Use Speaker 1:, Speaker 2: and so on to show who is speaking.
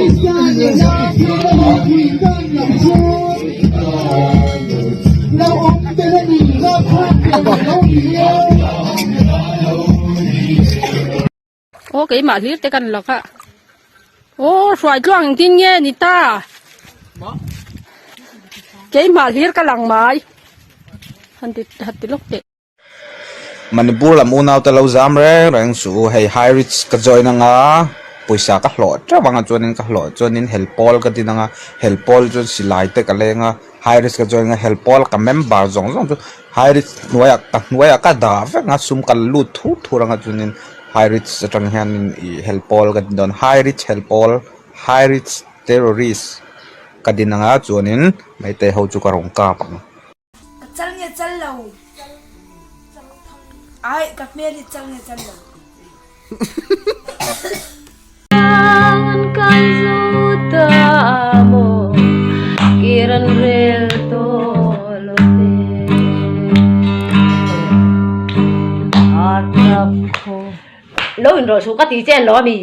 Speaker 1: Aw keimah hlir te kan lak a aw hruai tluang engtin nge ni ta keimah hlir ka lang mai han ti han ti lawk teh.
Speaker 2: Manipur lam unau te lo zam reng reng suh u hei high risk ka join anga pawisa ka hlawh teuh anga chuanin ka hlawh chuanin hel pawl ka din anga hel pawl chuan silai te ka leng a high risk ka join anga hel pawl ka member zawng zawng chu high risk hnuaiah ka hnuaiah ka dah vek anga sum ka lut thur thur anga chuanin high risk atang hianin ih hel pawl ka din dawn high risk hel pawl high risk terrorist ka din anga chuanin meitei ho chu ka rawn kap ang.
Speaker 3: Ka chal nge chal lo. Ai ka hmel hi chal nge chal lo.
Speaker 1: Lo in rawh suh ka ti che an lo a mi.